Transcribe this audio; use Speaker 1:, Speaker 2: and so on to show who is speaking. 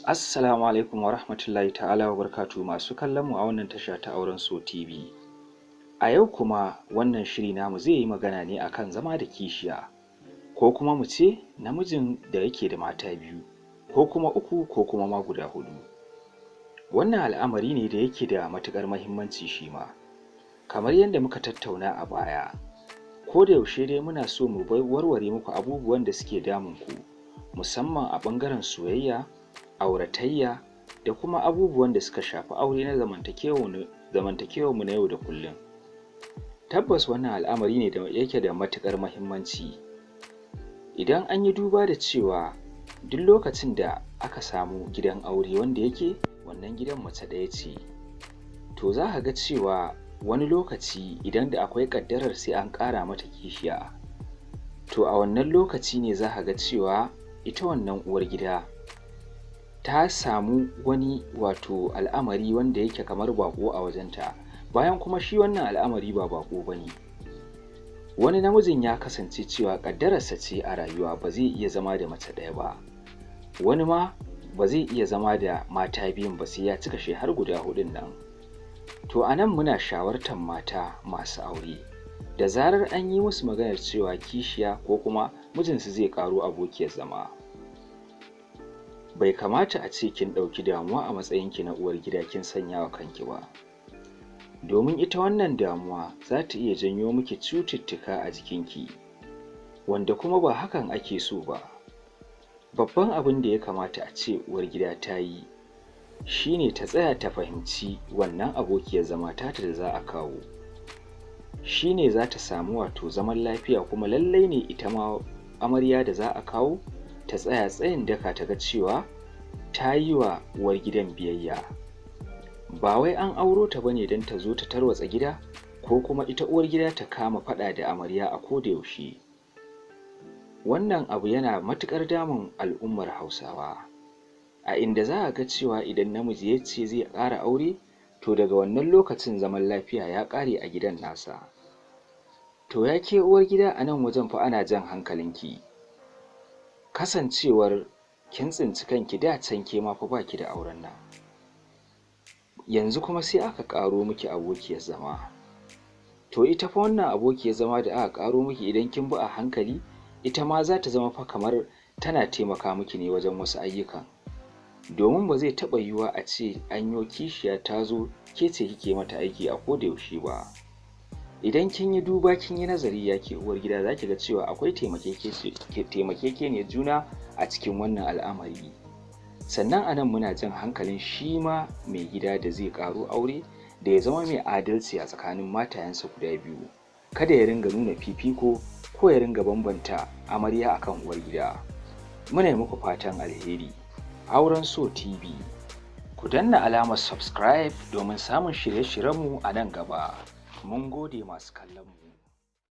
Speaker 1: Assalamu alaikum wa rahmatullahi ta'ala wa barakatuhu masu kallon mu a wannan tasha ta Auren So TV. A yau kuma wannan shiri namu zai yi magana ne akan zama da kishiya, ko kuma mu ce namijin da yake da mata biyu, ko kuma uku, ko kuma ma guda huɗu. Wannan al'amari ne da yake da matuƙar muhimmanci shi ma. Kamar yadda muka tattauna a baya, ko da yaushe dai muna so mu warware muku abubuwan da suke damun ku, musamman a ɓangaren soyayya, auratayya da kuma abubuwan da suka shafi aure na zamantakewar mu na yau da kullum. Tabbas wannan al'amari ne da yake da matuƙar muhimmanci. Idan an yi duba da cewa duk lokacin da aka samu gidan aure wanda yake wannan gidan mace ɗaya ce, to za ka ga cewa wani lokaci idan da akwai ƙaddarar sai an ƙara mata kishiya, to a wannan lokaci ne za ka ga cewa ita wannan uwar gida ta samu wani wato al'amari wanda yake kamar baƙo a wajenta, bayan kuma shi wannan al'amari ba baƙo ba ne. Wani namijin ya kasance cewa ƙaddararsa ce a rayuwa ba zai iya zama da mace ɗaya ba, wani ma ba zai iya zama da mata biyun ba sai ya cika shi har guda huɗun nan. To a nan muna shawartar mata masu aure, da zarar an yi musu maganar cewa kishiya ko kuma mijinsu zai ƙaro abokiyar zama, bai kamata a ce kin ɗauki damuwa a matsayinki na uwar gida kin sanya wa kanki ba, domin ita wannan damuwa za ta iya janyo miki cututtuka a jikinki, wanda kuma ba hakan ake so ba. Babban abin da ya kamata a ce uwar gida ta yi shi ne ta tsaya ta fahimci wannan abokiyar zama tata da za a kawo, shi ne za ta samu wato zaman lafiya, kuma lallai ne ita ma amarya da za a kawo ta tsaya tsayin daka ta ga cewa ta yi wa uwar gidan biyayya. Ba wai an auro ta bane don ta zo ta tarwatsa gida, ko kuma ita uwar gida ta kama faɗa da amarya a koda yaushe. Wannan abu yana matuƙar damun al'ummar Hausawa, a inda za a ga cewa idan namiji ya ce zai ƙara aure, to daga wannan lokacin zaman lafiya ya ƙare a gidan nasa. To ya ke uwar gida, a nan wajen fa ana jan hankalinki, kasancewar kin tsinci kanki da can ke ma fa baki da auren nan, yanzu kuma sai aka ƙaro miki abokiyar zama. To ita fa wannan abokiyar zama da aka ƙaro miki, idan kin bi a hankali, ita ma za ta zama fa kamar tana taimaka miki ne wajen wasu ayyukan, domin ba zai taɓa yiwuwa a ce an yo kishiya ta zo ke ce kike mata aiki a koda yaushe ba. Idan kin yi duba kin yi nazari ya ke uwar gida, za ki ga cewa akwai taimakekeniyar juna a cikin wannan al'amari. Sannan a nan muna jan hankalin shi ma mai gida da zai ƙaro aure da ya zama mai adalci a tsakanin matayensa guda biyu, kada ya ringa nuna fifiko ko ya ringa bambanta amarya akan uwar gida. Muna yi muku fatan alheri. Auren So TV, ku danna alamar subscribe domin samun shirye-shiryenmu a nan gaba. Mun gode masu kallon mu.